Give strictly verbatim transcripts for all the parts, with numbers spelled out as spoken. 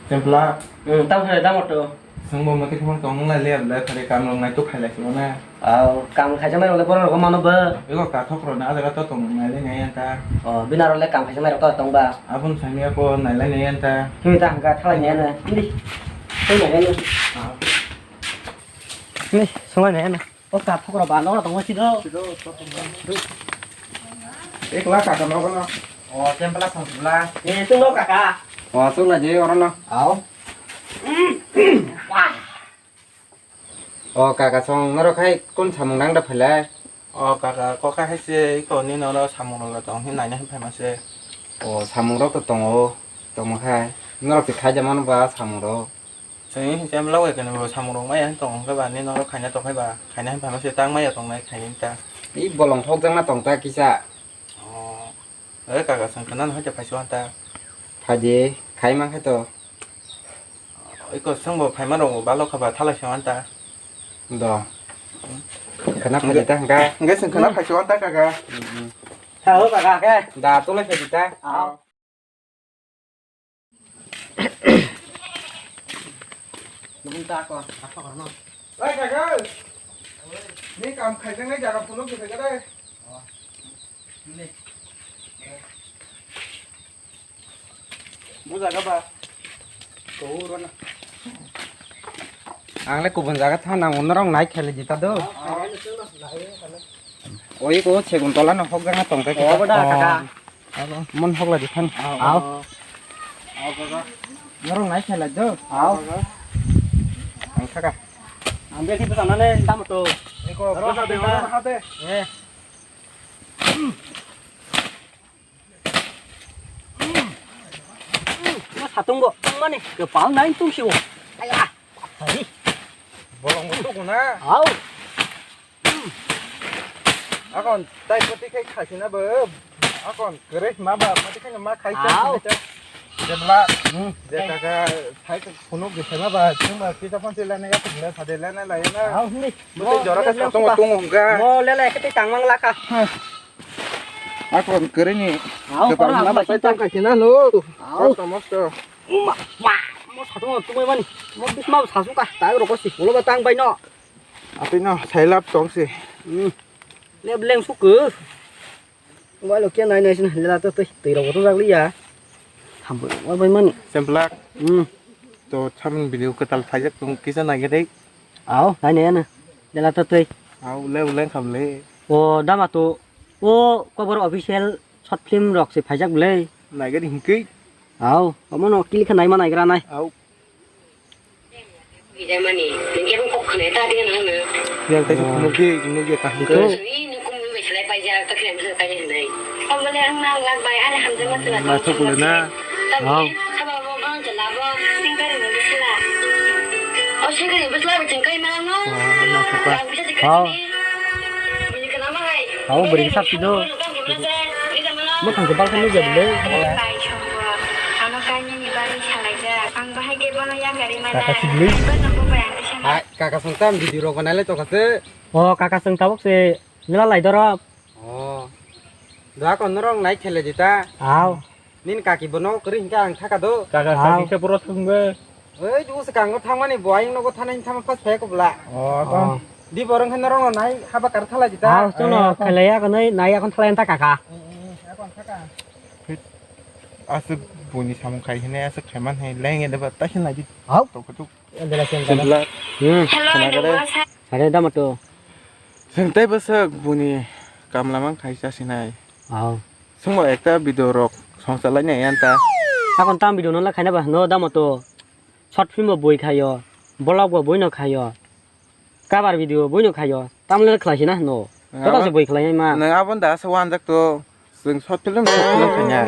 Sempla. Hmm, tamo sare, tamo to. Sengbo mati khama tong lai le, le phare kam rok nai to khailai simo na. Au, kam khaisa mai le borok rok mano ba. Ego kathok rok na jaga to tong nai le nai anta. O, bina rok le kam khaisa mai rok to tong ba. Abun sami ako nai lai nai anta. Himi ta hangka thalai nai na. Hindi. Thalai nai na. Ni, sungai nai na. O kathok rok ba no tong si do. Ekla kaka no no. O, templa song sibla. Eh, tu no kaka. O, sung na je oro no. Au. O kaka song norok hai kun samung nang da phailai? O kaka, kok hai se iko ni nono samung rok tong hin naina hin phaima se. O samung rok to tongo, tongma khai. Norok se khaija mano ba samung rok. Chwng hin chem lawai kani bo samung rok maya hin tong khe ba ni norok khaina tong khe ba khaina hin phaima se tang maya tong nai khaini ta. I bolong thok jang na tong ta kisa. O, e kaka song khana no hoite phaisu anta. Phaidi khai man khe to. Iko songbo phaima rok bo balo kha ba thalai se anta. Do. Khana phaidi ta hangka. Hingke song khana phaisu anta kaka. Mm, mm. Ha ho kaka ke. Da tolai phaidi ta. Ao. Nung ta ko, ta ko no. Oi kaka. Ni kam khai jang nai jaga phunuk khai jang nai. Ni. Bujaga ba. Ang le kubun jaga thang nang norok nai khele jita do. Oi ko segun tola no hok jang tong khe. O boda kaka. Mon hok la di khan. Au. Au kaka. Norok nai khele do. Au. Ang thaka. Ang be thik sana ne dam to. Eko boda de ha de. Eh. Ma satung bo, mani, kepal nain tung siwo. Aya, tadi. Bolong bo tuku na. Au. Akon, tai pati khai khasi na bo. Akon, keres ma ba, pati khai ma khai ta. Au. Jemla, hmm, je kaka, sai phunuk ge sema ba, sema kita pon sila ne ya, sila sade lana la ya na. Au, hindi. Mo jora ka satung tung hongka. Mo lele kete tangmang laka. Akon kerini. Au, kepal koro ma ba sai tang kasi na no. Au. Mosto, mosto. Uma, ma, mo satung tumai mani. Mo bisma satung ka, tai roko si, ulo ba tang bai no. Atwi no, sailap tong si. Hmm. Lep leng suk ke. Wai lo kya nai nai sin, lela to twi, twi rok to jak liya. Hambo, wai bai mani. Semplak. Hmm. To, chamung video kwtal phaijak tong kisa nai gede. Au, nai nai na. Lela to twi. Au, le uleng kham le. O, dama to. O, kobor official short film rok se phaijak le. Nai gede hingke. Au, omo no kilik kha nai ma nai gra nai. Au. Bijamani, ningke kok khne ta dia nang na. Yang tadi nungki nungki ta hingke. Ni nukum ni beselai paija ta kira bisa tanya nai. Kamu le ang na lag bai ada hamjang masih. Ma thok le na. Au. Sama bo bang jela bo singkar ni bisla. Oh singkar ni bisla bicing kai malang no. Ma thok ka. Au. Bini kenapa hai? Au beri sap sido. Mo thang ke bang kanu jadi le. Ano kainwi ni bagwi salaijak. Ang bahai khe bono yakarwi mano. Kaka sibli. Bono bo bai ang khe sama. Hai, kaka songtam video rok banai lai tokha se. O, kaka song tabuk se mela lai dorop. O. Da kon norok nai khele jita. Au. Nin kaki bono kri hingke ang thaka do. Kaka kaki se puro thung be. Oi, ju se kango thangmani bo ayung nogo thanai thama pas phe ko bla. O, kon. Di borong khe norok no nai haba kar thala jita. Au, chono khele ya konoi nai akon thala enta kaka. Aswk buini samung khai hwnwi aswk khaiman hai leng ede ba taisa naidi. Hau. Tokhutuk. Ede la chen kana. Simplak. Hmm. Hello, khna gede. Are dama to. Chwng tei bwswk buini kamla mang khai chasinai. Hau. Chwngbo ekta video rok songcha lainai yan ta. Akon tam video no la khaina ba no dama to. Short film bo bui khaio. Vlog bo bui no khaio. Cover video bui no khaio. Tamle khlai sina hino. Nwng joto abo, se bui khlai ma. Nwng abo da asa wanjak to. Chwng short film, short film khaina.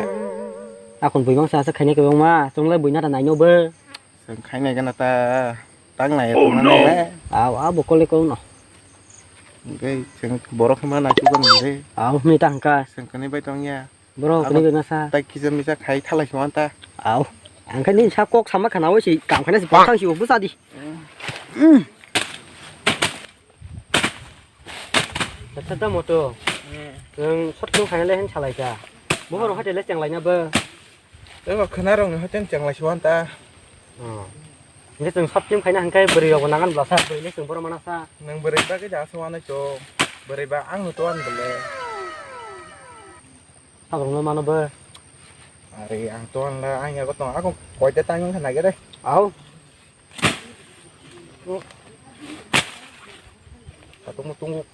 Akon bui bangsa asa khaina kwbangma. Chwng lai bui nata naino bo. Chwng khaina gana ta. Tang nai tong mane. Aw, aw, bokol le kau no. Hingke chwng borok hwnma nai chuban de. Aw, hwnwi ta hwnka. Chwng kani bai tong ya. Borok abo kani bai masa. Tai kisa misa khai thalai se manta. Aw. Ang khe nini sa kok sama khana oi si kam khana si bwsadi. Tata moto. Hmm. Nwng short film khaina le hen salai ka. Bo borok hotel le chenglai na bo. Ebo khwna rok ni hotel chenglai se manta. Oh. Hingke chwng sop team khaina hingke bwrwi rokbo nangan bwlasa, bwrwi le chwng bohrok mana sa. Nwng bwrwi bagwi da aswk wanai chwng. Bwrwi ba ang no to ani bwle. Sabrung no mano bo. Ari ang to anla ang yago tong ako koita time wngkha nagere. Au. Satung mutung.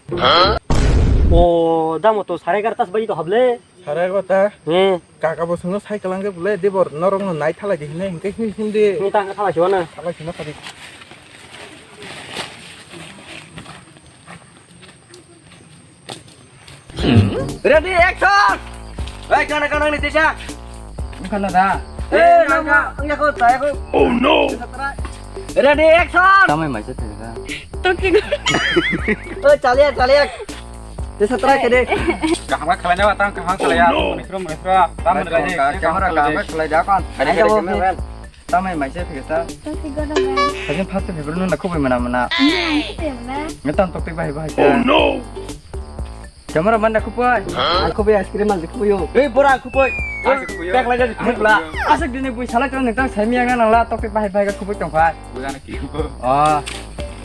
O damo to sare egarota baji to hable. Sare egarota. Hmm. Kaka bo sungno cycle angke bole dibor norok no nai thalai di hine hingke hini hindi. Hini tang thalai siwana. Thalai sino kadi. Ready, action! Hei, kana kana ni tisa? Kana da. Eh, nang ma, ang ya ko, saya ko. Oh no! Ready, action! Tamai mai se thega. Toki. Oh, chaliya, chaliya. Tisa try kede. Kaham khalai na tang kaham khalai ya. Mani sro mani sro. Tamai lagi. Camera kaham khalai da kon. Ada ada camera. Tamai mai se thega ta. Toki goda man. Hajin first February no na khubui mana mana. Iya, itu ya mana. Ngetan toki bai bai. Oh no! Camera man da khubui. Aku bai ice cream man khubui yo. Eh, bora khubui. Aku khubui yo. Pek lagi khubui bla. Asik dini bui salai tong ngetan semi yang nang la toki bai bai khubui tong phai. Bujana ki khubui. Oh.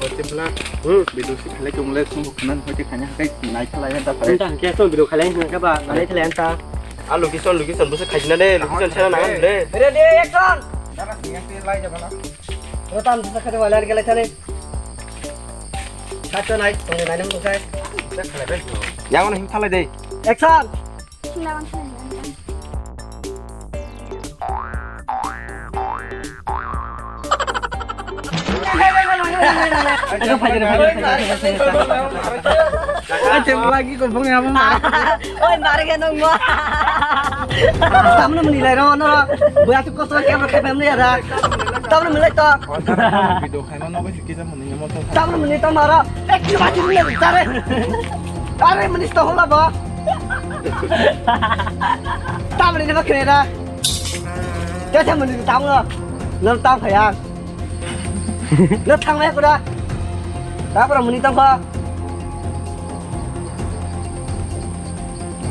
Ote bla. Hmm. Video si khalai tong le sumbu khanan hoite khanya kai nai khalai ta phai. Nta ke to video khalai nang ka ba nai khalai ta. A location, location, busa khaina de, location sera na de. Ready, action! Dara singyan te lai jabana. Rotan busa khade wala gele thane. Khato nai, tong nai nam busa. Yang mana him thalai de? Action! Lagi kau bang ya bang. Oi, mari ka nung mo. Tamno mani lai ro no. Buya tu kotor ke ba khape mani ya da. Tamno mani lai to. Video khaina no ba sikisa mani mo to. Tamno mani to mara. Ek kilo bati mani tare. Are mani to hola ba. Tamno ni ba kre da. Kya sa mani tamno. Nang tam khaya. Nang thang mai ko da. Tapra mani tam kha.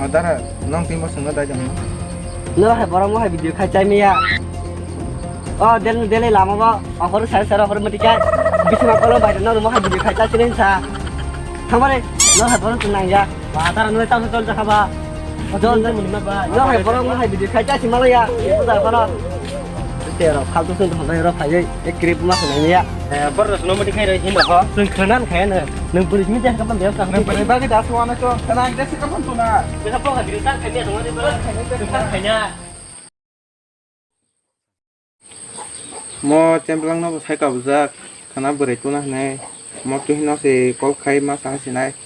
O dara, nong tini bosong no dai jang. No hai borok mo hai video khai chai miya. O del del lama bo, o hor sar sar hor mati kai. Bisma kolo bai no mo hai video khai chai sini sa. Thang bare, no hai borok tu nang ya. Ba dara no tam sa chol ja khaba. Jol jol muni ma ba. No hai borok mo hai video khai chai si ma ya. Ibu da kono. Tero, faltu sung thong rok phaiwi, e krip ma khwnai ya. Eh, borok no mati khai roi hima ho. Sung khnan khai na. Nung bwrwi mi de ka ban de ka. Nung bwrwi bagwi da suana to. Khnan de se ka ban to na. Bwsa po ka diri tar khai ya, dong de ba. Tar khai ya. Mo chemplang no sai ka bujak. Khana bwrwi tuna hwnwi. Mo tu hino se call khai ma sa sinai.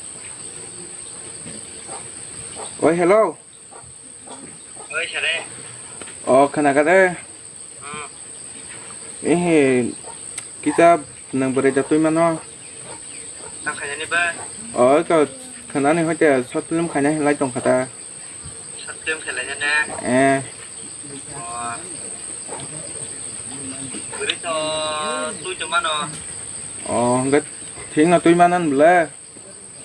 Oi, hello. Oi, sare. O, khana ka de. Hmm. Ehe, kisa nang bwrwi da twi mano. Tang khainani ba? O, ko khanani hoite short film khaina hinlai tong khata. Short film khailai jana? Eh. O. Bwrwi to twi to mano. O, hwnkhe thik no twi manan bwle.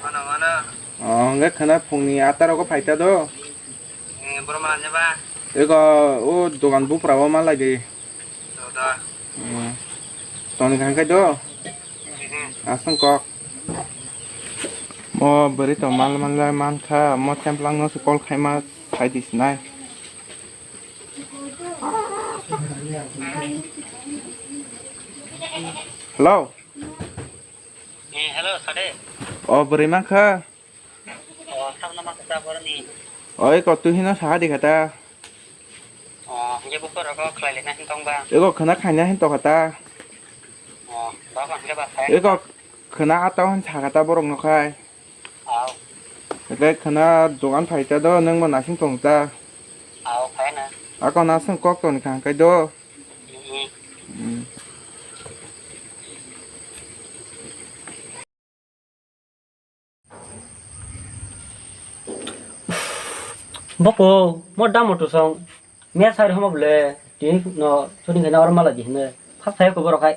Mano, mano. O, hwnkhe khwna phungni ata rogo phaita do? Eh, boro mala neba? Eko, o dogan bupra o malai di. Do, do. Hmm. Toni khan khai do? Mhm. Aswng kok. Mo bwrwi to mal manlai mankha, mo chemplang no se call khaima sai di sinai. Hello. Eh, hello, sade. O, bwrwi mankha? O, sabno mankha sa boroni. Oi, ko twi hino saha di khata. O, hingke bukur rok khlai lena hin tong ba. Eko khwna khaina hin to khata. O, ba ba hingke ba khai. Eko khwna ata hin sa khata borok no khai. Au. Eke khwna dogan phai ta do, nwng bo nasing tong ta. Au, khai na. Ako nasing kok toni kha kai do. Mhm. Mm. Boko, mo damo to song. Mia sai homa bole, tini no shooting khaina oro mala di hine. First thai ko borok hai.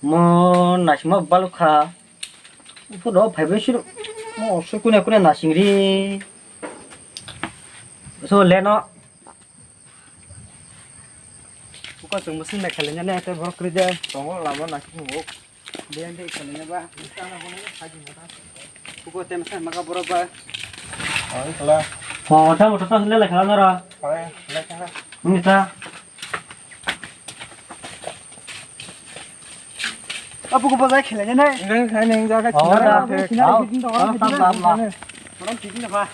Mo naisingma balukha. Photo phaibai siro. Mo se kune kune naising ri. So leno. Chwng bo swngnai khailai nani, tei borok kwrwi de. Tongo lama nasi tongo. Biyang de khailai ba. Kuko tem sa maka borok ba. Ang khala. Oh, tamo to to le khala nara. Pare, le khala. Nita. Apo ko bazai khailai nai. Nang khai nang jaga. Oh, china da. China da.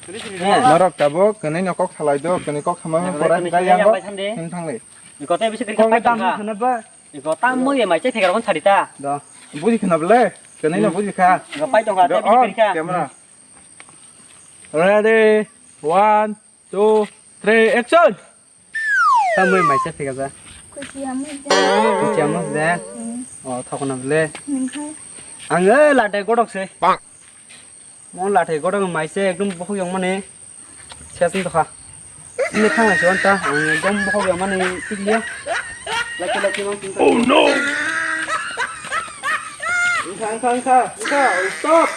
Norok tabuk kwnwi no kok salai do, kwnwi kok sama pora hinka yang kok thang thang le. Iko tei bisi kiri kok pai tong kha. Iko tam mui mai che thega ron sari ta. Do. Buji khna bole, kwnwi no buji kha. Iko pai tong kha tei bisi kiri kha. Camera. Ready, one, two, three, action. Tam mui mai che thega ja. Kuchia mui da. Kuchia mui da. Oh, thokna bole. Ang latai godok se. Mo lathai godang mai se ekdom bokhok yong mani. Ses wng tokha. Ini thang nai se wanta ang ekdom bokhok yong mani tikliya. Laki laki mang tingka. Oh no. Engkha engkha engkha engkha. Stop.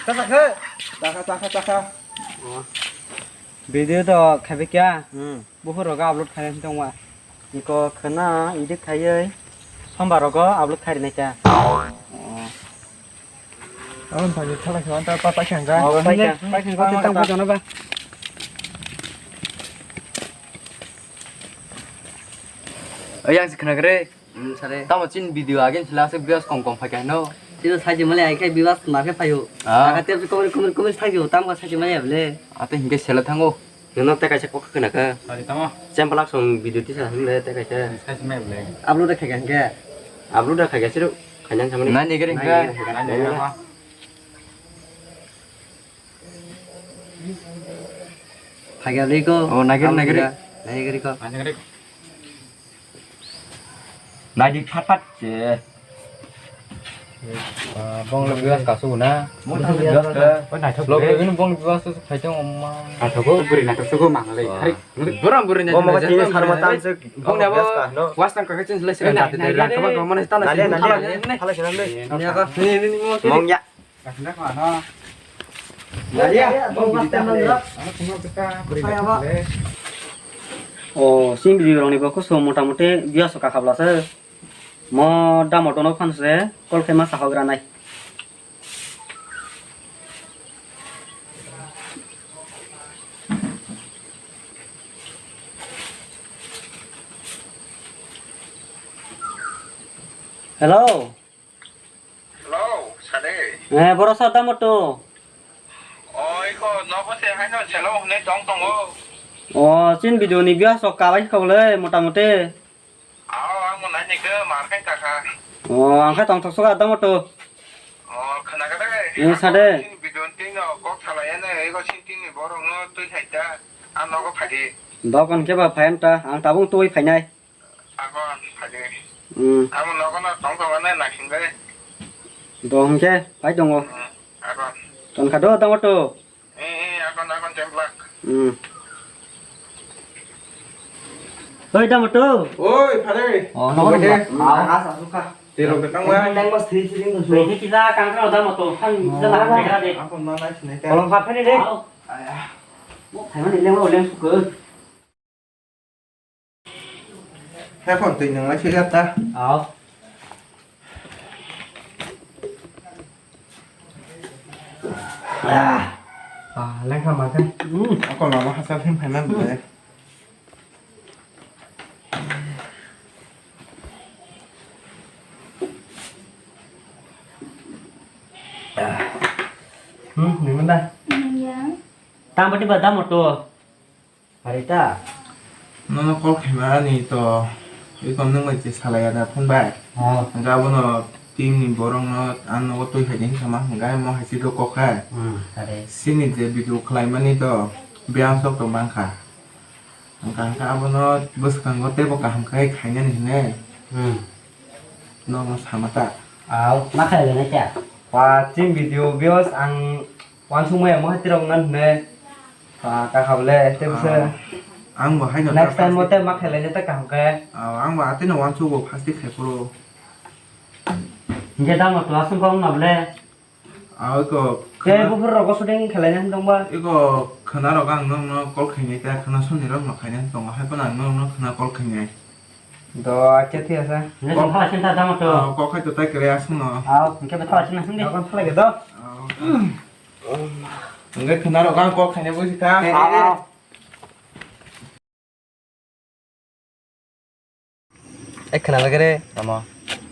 Chakha khe. Chakha chakha chakha. Video to khabe kya? Hmm. Buphur rogo upload khainai tongma. Iko khwna edit khaiwi sombar rogo upload khai rinai ta. Aboni thani thala khwna ta pa pa khangka. Oh, pai kha. Pai kha. Pai kha. Ayang si khna kre. Hmm, sare. Tamo chin video again sila se views kom kom phaikha no. Sino saji male ai khai views ma khe phaio. Ah. Aga tep komir komir komir thajo tam ga saji male able. Ate hinke sela thango. Nono te kaisa kok khna kha. Sari tamo. Chem palak song video tisa himle te kaisa. Saji male able. Upload da khaikha hinke. Upload da khaikha siro khainang samani. Nai nigere hinke. Nai nigere. Phaikha ri ko. Oh, nagir, nagir. Nagir ko. Nagir. Nadi phat phat se. Bong le biwas kasu na. Bong le biwas ka. Bong le biwas phai tong ma. Naithok ko buri naithok sugo mang le. Hari. Bura buri ne. Bong mo tini sarma tan se. Bong ne bo. Was tang ka chin le se. Nadi rang ka bang mo ne tan. Nadi nadi. Phala se nadi. Mong ya. O, sini video rok ni bo kusu mota moti views o kakha bwla se. Mo damo tono phan se call khe ma sahok ranai. Hello. Hello, sade. Eh, boro sir, tamo to? Oi, ko, nogo se haino selo hwnwi tong tongo. O, chin video ni views rok kabai kha le, mota moti. Ao, ang mo nai ni khe mar khai ta kha. O, ang khai tong thok soka, tamo to? O, khana kha de. Eh, sade. Chin video tin no kok salai ne, ego chin tin ni borok no twi thai ta. Ang nogo phai di. Dokan khe ba phai ta, ang tabung twi phainai. Ako, phai di. Hmm. Amo nogo no tong tong na naising bai. Dong khe, phai tongo. Hmm, ako. Ton kha do, tamo to. Eh, eh, ako, ako, jemplak. Hmm. Oi, tamo to. Oi, phai di. Oh, nogo de. Ah, asa suka. Tiro ke tang bai. Tang bas thri thri. Oi, kita kang kang tamo to. Han kita lah mereka de. Ako mana sini teh? Kalau phai phai de. Ayah. Mo phai mani leng leng suka. Hekon twi nung lai sui ta. Aw. Ah, lengkha mankha. Hmm. Ako lama hasa phim phai man bole. Hmm, ni mana? Yang. Tang pati badam oto. Harita. Nono call khaimani to, iko nwng bai se salai ya da phone bai. Oh. Hwnkhe abono team ni borok no ang nogo twi phaidi hinwi sama hwnkhe mo hai se do kok hai. Hmm, are. Sini je video khlaimani to, biyang sok to mankha. Hwnkha hwnkhe abono bwskango teibo kaham khe khainani hinwi. Hmm. Nono sama ta. Aw, ma khlai nai kya? Watching video views ang wansuk maya mo hatirok nan ne. Pa ka khable te bwse. Ah, ang bo haino next time mo te ma khlai nai ta kaham khe. Ah, ang bo atino wansuk bo first khai phuru. Hingke dam to asung kong na ble. Ah, iko. Te buphur rok shooting khlai nai dong ba. Iko Khwnarok ang nokno call khainai ta, khwna sonirok no khainai tongo, hai phano ang nokno khwna call khainai. Do, acha, thik ase. Nini kok, songkha sini ta tamo to. Oh, kok hai to tai kwrwi aswkno. Aw, hwnkhe bwtha sini hwndi. Dokan phalai khe do. Oh. Hwnkhe khwnarok ang call khainai buji kha. Eh, eh, eh. Aw. Ek khna lagere. Tamo.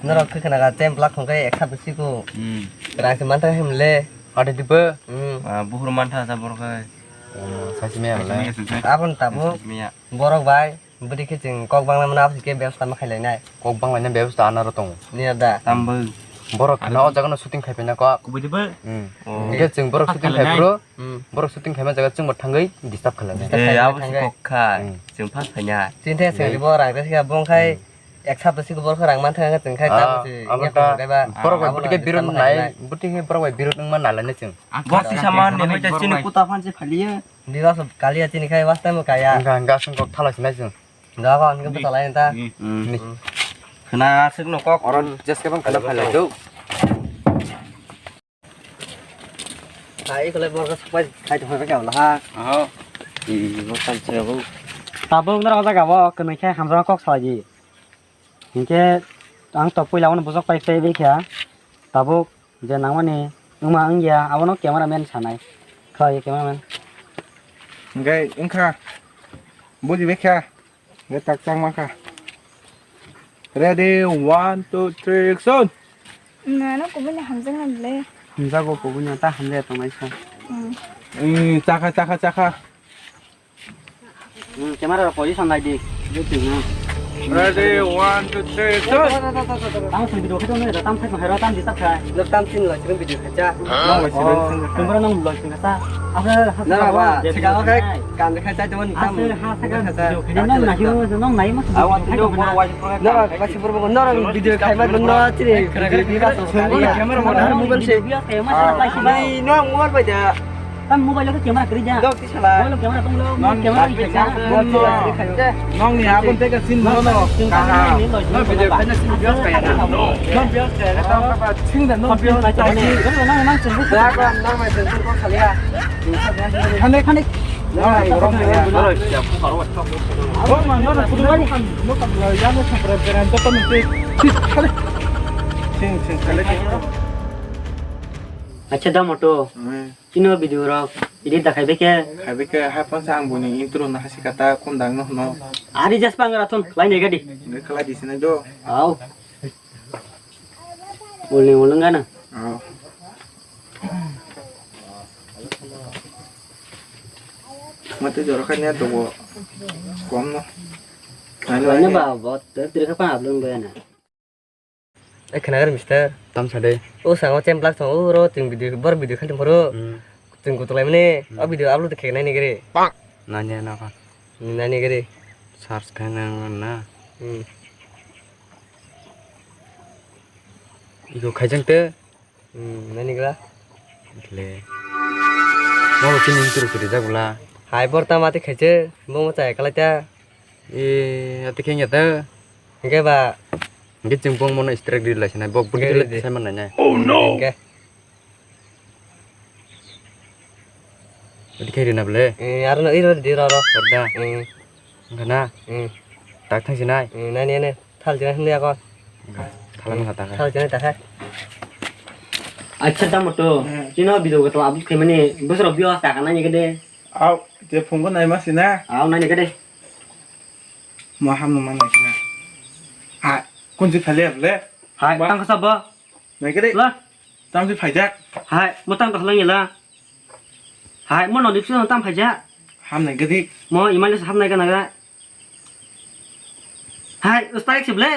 Norok khe khna ga tem plak khong kai ek khat bisi ko. Hmm. Rang se mantha hem le. Ade dibe. Hmm. Ah, buhur mantha sa borok kai. Oh, sachi me ale. Sachi me. Abon tabo. Sachi me ya. Borok bai, budi khe chwng kok bangla mano aboni khe bebostha ma khailai nai. Kok banglaina bebostha anaro tongo. Niya da. Tambo. Borok khna o jaga no shooting khai phaina kok. Kubui dibe. Hmm. Oh. Hingke chwng borok shooting khai phuru. Hmm. Borok shooting khaima jaga chwngbo thangwi disturb khlainai. Disturb khlainai. Eh, abo se kok kha. Hmm. Chwng phas khaina. Chini the chwng ribo rang khe bong khai ek sapta siko borok rang man thang chwng khai tamo se abo ta borok bai bwtwi khe birod nai, bwtwi khe borok bai birod wngma nalainai chwng. Bok si saman ni hoi ta chini kuta phan se phaliya. Biba so kaliya chini khai was time kaya. Ga ga sung kok thala sinai chwng. Ga ba ang bwsa lai ta. Hmm. Khna aswk no kok. Oro jeske bang khna phalai do. Hai, ikolai borok sapai khai tongkha khe wala ha. Aho. I, bo tan se bo. Tabuk nara o jaga bo kwnwi khe hamjakma kok salai di. Hinkhe ang to puila bono bujak pai phai bai kha. Tabuk je nangmani wngma wngya abono camera man sanai. Khlai camera man. Hinkhe wngkha. Buji bai kha. Hwnkhe tak chak mankha. Ready, one, two, three, action! Nana kubuni hamjakna le. Hamjago kubuni ta hamjaya tongnai sa. Hmm. Ee, chakha, chakha, chakha. Hmm, camera rok position nai di. Ready, one, two, three, action! Tamo sing video khe tong nai da, tam khai hai ro, tam di tak khai. Lo tam chin lo, sing video khe cha. Nang lo sing video khe cha. Camera nang lo sing khe cha. Asa, asa, nang ba, sing khe kai. Kan kha chai tongmani tam. Ase ha saka video khaina nang nai, nang nai ma. Awan tino bor wai pro. Nora kasi bor bor nora video khai ma nora chiri. Camera mo har mobile se. Ni no mobile bai da. Tam mobile ko camera kri ja. Dok ti sala. Mobile camera tong lo, camera kri ja. Nong ni abon te ka sin mo no. No video khaina sin video kaya na. No video kaya na. Sing da no video kaya na. Nang nang sing. Da ko nang mai sing ko khali ya. Khane, khane. Acha da moto. Hmm. Kino video rok edit da khaibe ke. Khaibe ke hai pon sa ang buni intro na hasi kata kun dang no no. Ari jas pang ra thon lai ne gadi. Ne kala di sine do. Au. Ulni ulung gana. Oh. Mate jora kanya to bo. Kom no. Ano ba bot tiri ka pa ablung ba na. Eh, khnagar mister. Tam sade. O sango chem plak song o ro ting video bor video khan phoro. Hmm. Ting kutulai mane. Hmm. O video upload khe nai ni gere. Nani na ka. Hmm, nai ni gere. Search khe nang na. Hmm. Iko khaijang te. Hmm, nani gra? Le. Mo chini intro kiri jagula. Hai bor ta mati khaije, bo mo chai kala ta. E, ati kheng ya ta. Hingke ba. Hingke chwng bong mono strike ri lai sinai, bok budi le sai man nai. Oh no. Hingke. Ati khe rina ble. Eh, aro no iro di ro ro. Orda. Hmm. Hingke na. Hmm. Tak thang sinai. Hmm, nani ane. Thal jena hwnwi ako. Thalan kha ta kha. Thal jena ta kha. Acha tamo to. Hmm. Chino video ko to upload khaimani bosoro views ta kana ni kede. Au, je phungo nai ma sina. Au nai ni kede. Mo ham no ma nai sina. Ha, kun ji phale le. Hai, tang kha sabo. Nai kede. La. Tang ji phaijak. Hai, mo tang kha lang la. Hai, mo nodi psi tam phaijak. Ham nai kede. Mo imali ham nai kana ga. Hai, strike se ble.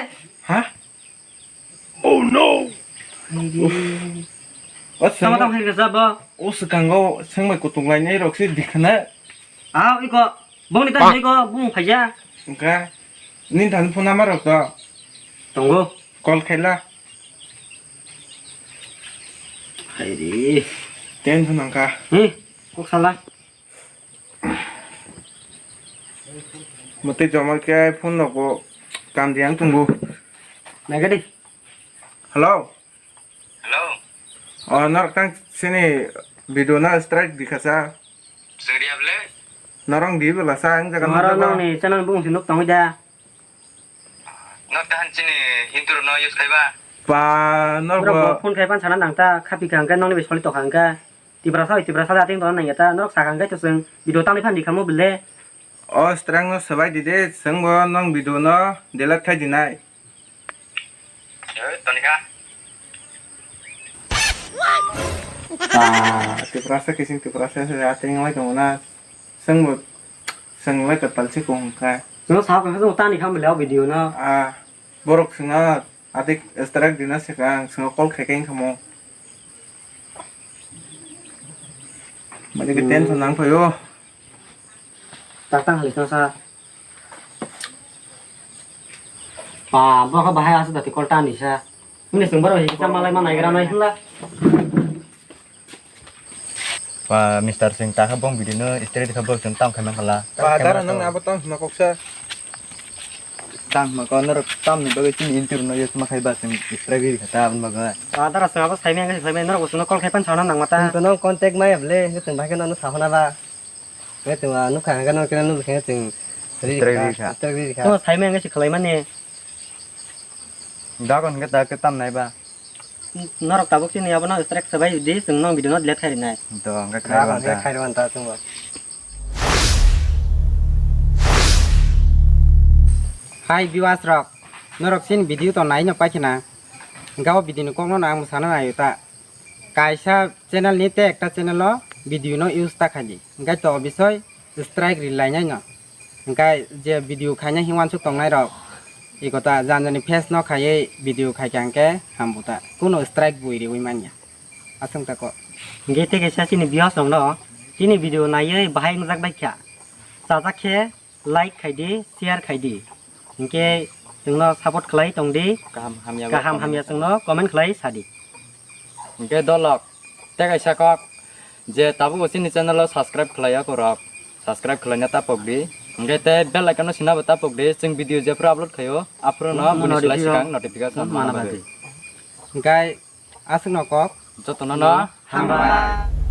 Ha? Oh no. Tama tam hai ka sabo. O swkango sengbai kutung lainai rok se dikhana. Ah, iko. Bongni ta iko, bong phaija. Engka. Nin than phone number rok to. Tongo. Call khaila. Hai ri. Ten phone angka. Hmm. Kok sala. Mate joma khe phone nogo kam di ang tungo. Nagadi. Hello. Hello. Oh, norok tang sini video na strike di khasa. Chwng riya bwle? Norok di bwla sa ang jaga Norok nukjago. Nokni channel bung si nuk tongwi da. Nok tahan chini intro no use khaiba. Pa, norok Norok bo bo phone khai pan sana nang ta, khapi ka hwnkhe nokni bai soli tokha hwnkhe. Tiprasa oi Tiprasa da ting tong nang ya ta, norok saka hwnkhe to chwng video tangwi phan di khamu bwle. O strike no swbai di de, chwng bo nong video no delete khai di nai. Eh, toni kha. Pa, Tiprasa kising Tiprasa se ating lai tong na. Chwng bo, chwng lai ta palsi kong kha. No sa ka chwng tani kham le video no. Ah, borok chwng na adik strike dina se ka, chwng call khai kai khamo. Mane ke Hmm. Tension nang phayo. Tak tang hali sa. Pa, bo kha bahai asa dati call tani sa. Mune sung baro hi kita malai manai gra nai hla. Pa, Mister Singh, ta kha bong video no strike kha bok chwng tam khai man khala. Pa, dara nang abo tam hima kok sa. Tam hima kok norok tam ni bagwi chini interview no yes ma khai ba chwng strike ri kha ta aboni bagwi. Pa, dara sung abo sai me ngai sai me norok sung call khai pan sana nang mata. Chwng no contact mai able, chwng bahai no sa hona ba. Ngai chwng, ah, nukha hwnkhe no khe nukha chwng ri Strike kha, ri kha. Strike ri kha. Tamo sai me ngai si khlai mani. Dagon hwnkhe ta khe tam nai ba. Norok tabuk chini abono strike swbai di, chwng nong video no delete khai rinai. To, hwnkhe Dagon khai hwnkhe ta. Khai rwan ta chwng bo. Hai viewers rok, norok chini video to nai no pai khna. Hwnkhe o video ni kok no ang mwsana nai ta. Kaisa channel ni tei ekta channel o video no use ta khai di. Hwnkhe to bisoi strike ri lainai no. Hwnkhe je video khaina himwansuk tongnai rok, ikota jani jani face no khaiwi video khai kha hwnkhe hambu ta. Kuno strike bui riwi manya. Aswng ta ko. Hwnkhe tei kaisa chini viewers rok no chini video naiwi bahai wngjak bai kha. Chajak khe like khai di, share khai di. Hwnkhe chwngno support khlai tong di. Kaham hamya Kaham comment hamya sa. Chwngno comment khlai sa di. Hwnkhe dolok tei kaisa kok je tabuk bo chini channel o subscribe khlai ya korok, subscribe khlaina tapok di. Hwnkhe tei bell icon no sina bo tapok di, chwng video jephru upload khaio aphuru no Notification buini slai sikang notification mana mana bagwi. Bagwi. Hwnkhe aswkno kok. Jotono no hambai.